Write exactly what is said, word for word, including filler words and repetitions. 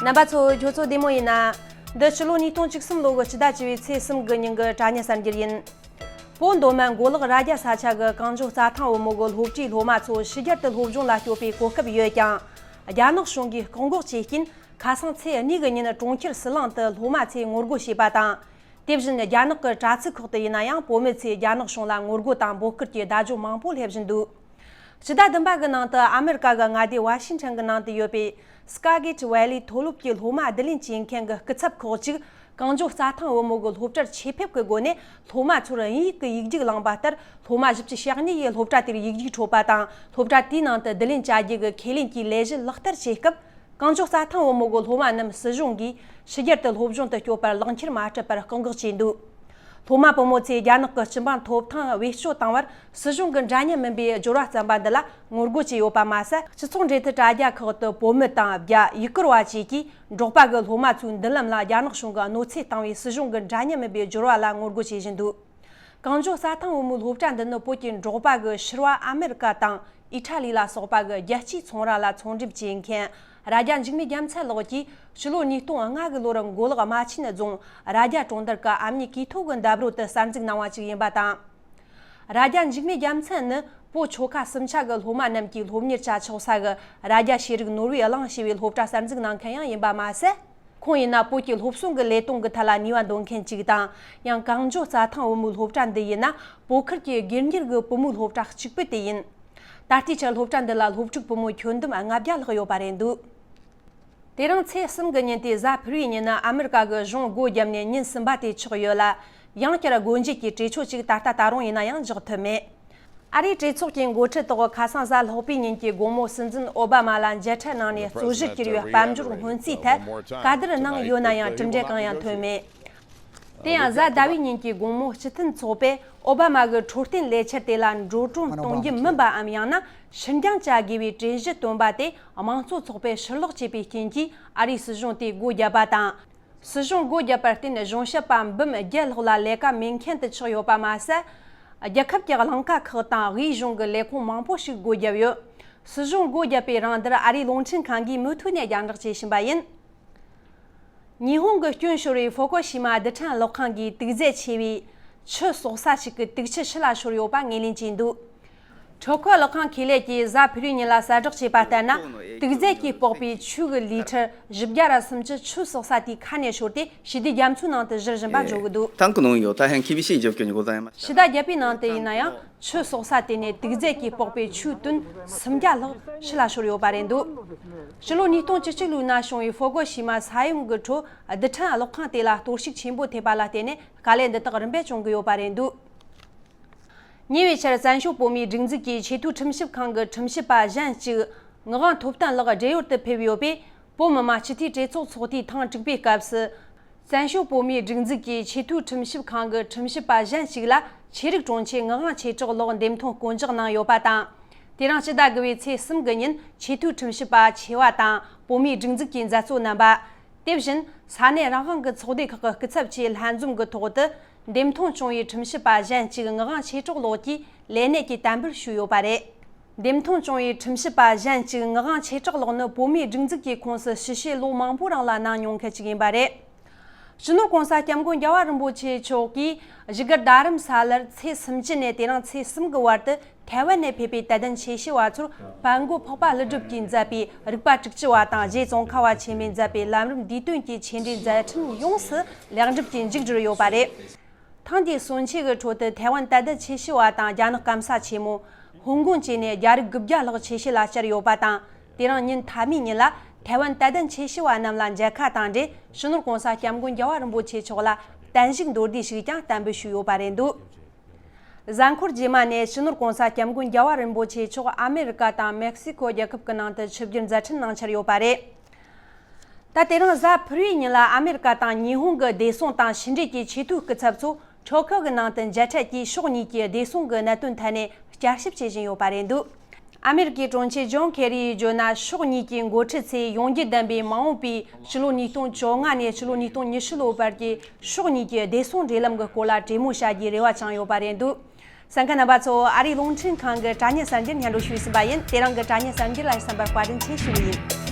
རྣམ་པ་ཚོ་ཁྱོད་ཚོ་བདེ་མོ་ཡིན་ན། འདི་ཕྱི་ལོ་ཉིས་སྟོང་བཅུ་གསུམ་ལོ་གི་སྤྱི་ཟླ་བཅུ་པའི་ཚེས་གསུམ་གི་ཉིན་གྱི་དྲ་བརྙན་གསར་འགྱུར་ཡིན། བོད་མདོ་སྨད་མགོ་ལོག་རྭ་རྒྱ་ས་ཆ་གི་གངས་ལྗོངས་རྩྭ་ཐང་བུ་མོ་གི་སློབ་གྲྭའི་སློབ་མ་ཚོ་ཕྱི་རྒྱལ་དུ་སློབ་སྦྱོང་ལ་སྐྱོད་པའི་གོ་སྐབས་ཡོད་ཀྱང་། རྒྱ་ནག་གཞུང་གིས་བཀག་འགོག་བྱས་རྐྱེན། ཁ་སང་ཚེས་གཉིས་ཀྱི་ཉིན་གྲོང་ཁྱེར་ཟི་ལིང་དུ་སློབ་མ་ཚོས་ངོ་རྒོལ་བྱས་པ་དང་། དེ་བཞིན་རྒྱ་ནག་གི་དྲ་ཚིགས་ཁག་ཏུ་ཡིན་ན་ཡང་བོད་མི་ཚོས་རྒྱ་ནག་གཞུང་ལ་ངོ་རྒོལ་དང་འབོད་སྐུལ་གྱི་བརྡ་བརྒྱུད་མང་པོ་སླེབས་བཞིན་འདུག་སྤྱི་ཟླ་བདུན་པ་གི་ནང་དུ་ཨ་མེ་རི་ཀ་གི་མངའ་སྡེ་ཝ་ཤིང་ཊོན་གྱི་ནང་དུ་ཡོད་པའི་སི་ཀ་གེ་ཊི་ཝེ་ལི་མཐོ་སློབ་ཀྱི་སློབ་མ་བསྡུ་ལེན་བྱེད་མཁན་གྱི་སྐུ་ཚབ་ཁག་ཅིག་གངས་ལྗོངས་རྩྭ་ཐང་བུ་མོ་གི་སློབ་གྲྭར་ཆེད་ཕེབས་ཀྱི་སྒོ་ནས་སློབ་མ་ཚོར་དབྱིན་ཡིག་གི་ཡིག་རྒྱུགས་བླངས་པ་ལྟར། སློབ་མ་བཞི་བཅུ་ཞེ་གཉིས་ཡིས་སློབ་གྲྭ་དེར་ཡིག་རྒྱུགས་འཕྲོད་པ་དང་། སློབ་གྲྭ་དེའི་ནང་དུ་བསྡུ་ལེན་བྱ་རྒྱུ་གི་ཁས་ལེན་གྱི་ལས་གཞི་ལག་བསྟར་བྱེད་སྐབས། གངས་ལྗོངས་རྩྭ་ཐང་བུ་མོ་གི་སློབ་མ་རྣམས་སྲིད་གཞུང་གིས་ཕྱི་རྒྱལ་དུ་སློབ་སྦྱོང་དུ་སྐྱོད་པར་ལག་འཁྱེར་མ་སྤྲད་པར་བཀག་འགོག་བྱས་འདུག་སློབ་མ་བུ་མོ་ཚོས་རྒྱ་ནག་གི་སྤྱི་འབངས་ཐོབ་ཐང་བེད་སྤྱོད་བཏང་བར་སྲིད་གཞུང་གི་འདྲ་མཉམ་མིན་པའི་སྦྱོར་བ་བརྩམས་པ་འདི་ལ་ངོ་རྒོལ་བྱས་ཡོད་པ་མ་ཟད། སྤྱི་ཚོགས་འབྲེལ་མཐུད་དྲ་རྒྱ་ཁག་ཏུ་བོད་མི་དང་རྒྱ་ཡུ་གུར་བ་བཅས་ཀྱིས་འབྲོག་པ་གི་སློབ་མ་ཚོའི་མདུན་ལམ་ལ་རྒྱ་ནག་གཞུང་གིས་གནོད་འཚེ་བཏང་བའི་སྲིད་གཞུང་གི་འདྲ་མཉམ་མིན་པའི་སྦྱོར་བ་ལ་ངོ་རྒོལ་བྱེད་བཞིན་འདུག་གངས་ལྗོངས་རྩྭ་ཐང་བུ་མོའི་སློབ་གྲྭ་འདི་ནི་བོད་ཀྱི་འབྲོག་པ་གི་ཕྱུར་བ་ཨ་མེ་རི་ཀ་དང་ཨི་ཊ་ལི་ལ་སོགས་པ་གི་རྒྱལ་སྤྱིའི་ཚོང་ར་ལ་ཚོང་འགྲེམས་བྱེད་མཁན་རྭ་རྒྱ་འཇིགས་མེད་རྒྱལ་མཚན་ལགས་ཀྱིས་ཕྱི་ལོ་ཉིས་སྟོང་ལྔ་གི་ལོར་མགོ་ལོག་རྨ་ཆེན་རྫོང་རྭ་རྒྱ་གྲོང་རྡལ་གྱི་ཨ་མྱེས་ཀིས་ཐོ་གི་འདབས་རོལ་དུ་གསར་འཛུགས་གནང་བ་ཞིག་ཡིན་པ་དང་། རྭ་རྒྱ་འཇིགས་མེད་རྒྱལ་མཚན་ནི་བོད་ཆོལ་ཁ་གསུམ་ཆ་གི་སློབ་མ་རྣམས་ཀྱིས་སློབ་གཉེར་བྱ་ཆོག་ས་གི་རྭ་རྒྱ་ཤེས་རིག་ནོར་བུའི་གླིང་ཞེས་པའི་སློབ་གྲྭ་གསར་འཛུགས་གནང་མཁན་ཡང་ཡིན་པ་མ་ཟད། ཁོང་ཡིན་ན་བོད་ཀྱི་སློབ་གསོ་གི་ལས་དོན་གྱི་ཐད་ལ་ནུས་པ་འདོན་མཁན་ཅིག་དང་། ཡང་གངས་ལྗོངས་རྩྭ་ཐང་བུ་མོའི་སློབ་གྲྭ་འདི་ཡིན་ན་བོད་ཁུལ་གྱི་སྒེར་གཉེར་གྱི་བུ་མོའི་སློབ་གྲྭ་གཅིག་པུ་དེ་ཡིན། ད་ལྟའི་ཆར་སློབ་གྲྭ་འདི་ལ་སློབ་ཕྲུག་བུ་མོ་ཁྱོན་བསྡོམས་ལྔ་བརྒྱ་ལྷག་ཡོད་པ་རེད་འདུག་དེ་རིང་ཚེས་གསུམ་གྱི་ཉིན་ཏེ་གཟའ་ཕུར་བུའི་ཉིན་ནི་ཨ་མེ་རི་ཀ་གི་གཞུང་སྒོ་བརྒྱབ་ནས་ཉིན་གསུམ་པ་དེ་ཆགས་ཡོད་ལ། ཡང་བསྐྱར་སྒོ་འབྱེད་ཀྱི་གྲོས་ཆོད་ཅིག་ད་ལྟ་ད་རུང་ཡིན་ན་ཡང་འཇོག་ཐུབ་མེད། ཨ་རིའི་གྲོས་ཚོགས་ཀྱི་འགོ་ཁྲིད་ཐོག་ཁ་སང་གཟའ་ལྷག་པའི་ཉིན་གྱི་དགོང་མོ་སྲིད་འཛིན་ཨོ་བྷ་མ་ལ་མཇལ་འཕྲད་གནང་ནས་རྩོད་གཞི་གྱུར་བའི་དཔལ་འབྱོར་སྔོན་རྩིས་ཐད་བཀའ་བསྡུར་གནང་ཡོད་ན་ཡང་གྲུབ་འབྲས་གང་ཡང་ཐོན་མེད། དེ་ཡང་གཟའ་ཟླ་བའི་ཉིན་གྱི་དགོང་མོ་སྤྱི་མཐུན་ཚོགས་པས་ཨོ་བྷ་མ་གི་འཕྲོད་བསྟེན་ལས་འཆར་དེ་ལ་འགྲོ་གྲོན་གཏོང་རྒྱུ་མིན་པའམ་ཡང་ན་ཕྱིར་འགྱངས་བྱ་དགོས་པའི་གྲོས་གཞི་བཏོན་པ་དེ་དམངས་གཙོ་ཚོགས་པས་ཕྱིར་ལོག་བྱས་པའི་རྐྱེན་གྱིས་ཨ་རིའི་སྲིད་གཞུང་དེས་སྒོ་བརྒྱབ་པ་དང་། སྲིད་གཞུང་སྒོ་བརྒྱབ་པར་བརྟེན་གཞུང་ཞབས་པ་འབུམ་བརྒྱད་ལྷག་ལ་ལས་ཀ་མེད་མཁན་དུ་ཆགས་ཡོད་པ་མ་ཟད། རྒྱལ་ཁབ་ཀྱི་ལྷན་ཁང་ཁག་དང་དབུས་གཞུང་གི་ལས་ཁུངས་མང་པོ་ཞིག་སྒོ་བརྒྱབ་ཡོད། སྲིད་གཞུང་སྒོ་བརྒྱབ་པའི་རིང་འདིར་ཨ་རིའི་རླུང་འཕྲིན་ཁང་གིས་མུ་མཐུད་ནས་རྒྱང་བསྒྲགས་བྱེད་བཞིན་པ་ཡིན། ཉི་ཧོང་གི་སྐྱོན་ཤོར་བའི་ཧྥུ་ཀུ་ཤི་མ་རྡུལ་ཕྲན་གློག་ཁང་གིས་དུག་རྫས་ཆེ་བའི་ཆུ་གསོག་ས་ཞིག་གི་དུག་ཆུ་ཕྱི་ལ་ཤོར་ཡོད་པ་ངོས་ལེན་བྱས་འདུག་ཁྲོ་ཁོ་གློག་ཁང་ཁེ་ལས་ཀྱིས་གཟའ་ཕུར་བུའི་ཉིན་ལ་གསལ་བསྒྲགས་བྱས་པ་ལྟར་ན། དུག་རྫས་ཀྱིས་ཕོག་པའི་ཆུ་གི་ལི་ཐིར་བཞི་བརྒྱ་ར་སུམ་ཅུ་ཆུ་གསོག་ས་དེའི་ཁ་ནས་ཤོར་ཏེ་ཞི་བདེ་རྒྱ་མཚོའི་ནང་དུ་གཞིར་བཞིན་པ་འཇོག་གི་འདུག タンクの運用大変厳しい状況にございました。 ཕྱི་ཟླ་བརྒྱད་པའི་ནང་དུ་ཡིན་ན་ཡང་ཆུ་གསོག་ས་དེ་ནས་དུག་རྫས་ཀྱིས་ཕོག་པའི་ཆུའི་བཏོན་སུམ་བརྒྱ་ལྷག་ཕྱི་ལ་ཤོར་ཡོད་པ་རེད་འདུག་ཕྱི་ལོ་ཉིས་སྟོང་བཅུ་གཅིག་ལོའི་ནང་བྱུང་བའི་ཧྥུ་ཀུ་ཤི་མ་ས་ཡོམ་གྱི་ཁྲོད་རྡུལ་ཕྲན་གློག་ཁང་དེ་ལ་གཏོར་བཤིག་ཆེན་པོ་ཐེབས་པ་ལ་བརྟེན་ནས་དཀའ་ལས་འདི་དག་རིམ་པས་བྱུང་གི་ཡོད་པ་རེད་འདུག་ཉེ་བའི་ཆར་བཙན་བྱོལ་བོད་མིའི་སྒྲིག་འཛུགས་ཀྱི་ཆེས་མཐོའི་ཁྲིམས་ཞིབ་ཁང་གི་ཁྲིམས་ཞིབ་པ་གཞན་གཅིག་ངག་དབང་ཐོབ་བརྟན་ལགས་བགྲེས་ཡོལ་དུ་ཕེབས་ཡོད་པས། བོད་མི་མང་སྤྱི་འཐུས་གྲོས་ཚོགས་ཚོགས་དུས་ཐེངས་དྲུག་པའི་སྐབས་སུ། བཙན་བྱོལ་བོད་མིའི་སྒྲིག་འཛུགས་ཀྱི་ཆེས་མཐོའི་ཁྲིམས་ཞིབ་ཁང་གི་ཁྲིམས་ཞིབ་པ་གཞན་ཞིག་ལ་ཆོས་རིག་དྲུང་ཆེ་ངག་དབང་ཆོས་གྲགས་ལགས་འདེམས་ཐོན་བསྐོ་འཇོག་གནང་ཡོད་པ་དང་། དེ་རིང་སྤྱི་ཟླ་དགུ་པའི་ཚེས་གསུམ་གྱི་ཉིན་ཆེས་མཐོའི་ཁྲིམས་ཞིབ་པ་ཆེ་བ་དང་བོད་མིའི་སྒྲིག་འཛུགས་ཀྱི་མཛད་གཙོ་རྣམ་པ། དེ་བཞིན་ས་གནས་རང་དབང་གི་ཚོགས་སྡེ་ཁག་གི་སྐུ་ཚབ་བཅས་ལྷན་འཛོམས་ཀྱི་ཐོག་ཏུ། འདེམས་ཐོན་བྱུང་བའི་ཁྲིམས་ཞིབ་པ་གཞན་གཅིག་ངག་དབང་ཆོས་གྲགས་ལགས་ཀྱིས་ལས་གནས་ཀྱི་དམ་འབུལ་ཞུས་ཡོད་པ་རེད། འདེམས་ཐོན་བྱུང་བའི་ཁྲིམས་ཞིབ་པ་གཞན་གཅིག་ངག་དབང་ཆོས་གྲགས་ལགས་ནི་བོད་མིའི་སྒྲིག་འཛུགས་ཀྱི་ཁོངས་སུ་ཞི་བྱེད་ལོ་མང་པོའི་རིང་ལ་གནང་མྱོང་མཁན་ཅིག་ཡིན་པ་རེད། སྤྱི་ནོར་༸གོང་ས་༸སྐྱབས་མགོན་རྒྱལ་བ་རིན་པོ་ཆེ་མཆོག་གིས་བཞུགས་སྒར་རྡ་རམ་ས་ལར་ཚེས་སུམ་ཅུ་ནས་དེ་རིང་ཚེས་གསུམ་གྱི་བར་དུ་ཐའེ་ཝན་ནས་ཕེབས་པའི་དད་ལྡན་ཆོས་ཞུ་བ་ཚོར་དཔལ་མགོན་འཕགས་པ་ཀླུ་སྒྲུབ་ཀྱིས་མཛད་པའི་རིག་པ་དྲུག་ཅུ་བ་དང་རྗེ་ཙོང་ཁ་པ་ཆེན་མོས་མཛད་པའི་ལམ་རིམ་འདིའི་དོན་གྱི་ཆེད་འབྲེལ་མཛད་འཕྲིན་ཡོངས་སུ་ལེགས་འགྲུབ་ཀྱིས་མཇུག་བསྒྲིལ་ཡོད་པ་རེད། ཐེངས་འདིའི་གསུང་ཆོས་ཀྱི་ཁྲོད་དུ་ཐའེ་ཝན་དད་ལྡན་ཆོས་ཞུ་བ་དང་རྒྱ་ནག་སྐམ་ས་ཆེན་མོ། ཧོང་ཀོང་བཅས་ནས་རྒྱ་རིགས་དགུ་བརྒྱ་ལྷག་ཆོས་ཞུ་ལ་བཅར་ཡོད་པ་དང་། དེ་རིང་ཉིན་མཐའ་མའི་ཉིན་ལ་ཐའེ་ཝན་དད་ལྡན་ཆོས་ཞུ་བ་རྣམས་ལ་མཇལ་ཁ་དང་འབྲེལ་སྤྱི་ནོར་༸གོང་ས་༸སྐྱབས་མགོན་རྒྱལ་བ་རིན་པོ་ཆེ་མཆོག་ལ་བརྟན་བཞུགས་མདོར་བསྡུས་ཤིག་ཀྱང་གཏན་འབེབས་ཞུས་ཡོད་པ་རེད་འདུག་གཟའ་འཁོར་རྗེས་མ་ནས་སྤྱི་ནོར་༸གོང་ས་༸སྐྱབས་མགོན་རྒྱལ་བ་རིན་པོ་ཆེ་མཆོག་ཨ་མེ་རི་ཀ་དང་མེག་སི་ཀོ་རྒྱལ་ཁབ་ཀྱི་ནང་དུ་ཆིབས་བསྒྱུར་མཛད་འཕྲིན་གནང་འཆར་ཡོད་པ་རེད། ད་དེ་རིང་གཟའ་ཕུར་བུའི་ཉིན་ལ་ཨ་མེ་རི་ཀ་དང་ཉི་ཧོང་གི་བདེ་སྲུང་དང་ཕྱི་འབྲེལ་གྱི་ཆེས་མཐོའི་སྐུ་ཚབ་ཚོ་ཁྲོ་ཁོ་གི་ནང་དུ་མཇལ་འཕྲད་ཀྱིས་ཕྱོགས་གཉིས་ཀྱི་བདེ་སྲུང་གི་གནད་དོན་ཐད་ནས་བསྐྱར་ཞིབ་བྱེད་བཞིན་ཡོད་པ་རེད་འདུག་ཨ་མེ་རི་ཀའི་དྲུང་ཆེ་ཇོན་ཁེ་རིས་བརྗོད་ན། ཕྱོགས་གཉིས་ཀྱི་འགོ་ཁྲིད་ཚོས་ཡོང་རྒྱུ་ལྡན་པའི་མ་འོངས་པའི་ཕྱི་ལོ་ཉིས་སྟོང་བཅོ་ལྔ་ནས་ཕྱི་ལོ་ཉིས་སྟོང་ཉི་ཤུ་ལོའི་བར་གྱི་ཕྱོགས་གཉིས་ཀྱི་བདེ་སྲུང་འབྲེལ་ལམ་གྱི་སྐོར་ལ་གྲོས་མོལ་བྱ་རྒྱུའི་རེ་བ་བཅངས་ཡོད་པ་རེད་འདུག་གསན་མཁན་རྣམ་པ་ཚོ། ཨ་རིའི་རླུང་འཕྲིན་ཁང་གི་དྲ་བརྙན་གསར་འགྱུར་སྙན་སྒྲོན་ཞུས་ཟིན་པ་ཡིན། དེ་རིང་གི་དྲ་བརྙན་གསར་འགྱུར་ལ་གསན་པར་བཀའ་དྲིན་ཆེ་ཞུ་རྒྱུ་ཡིན།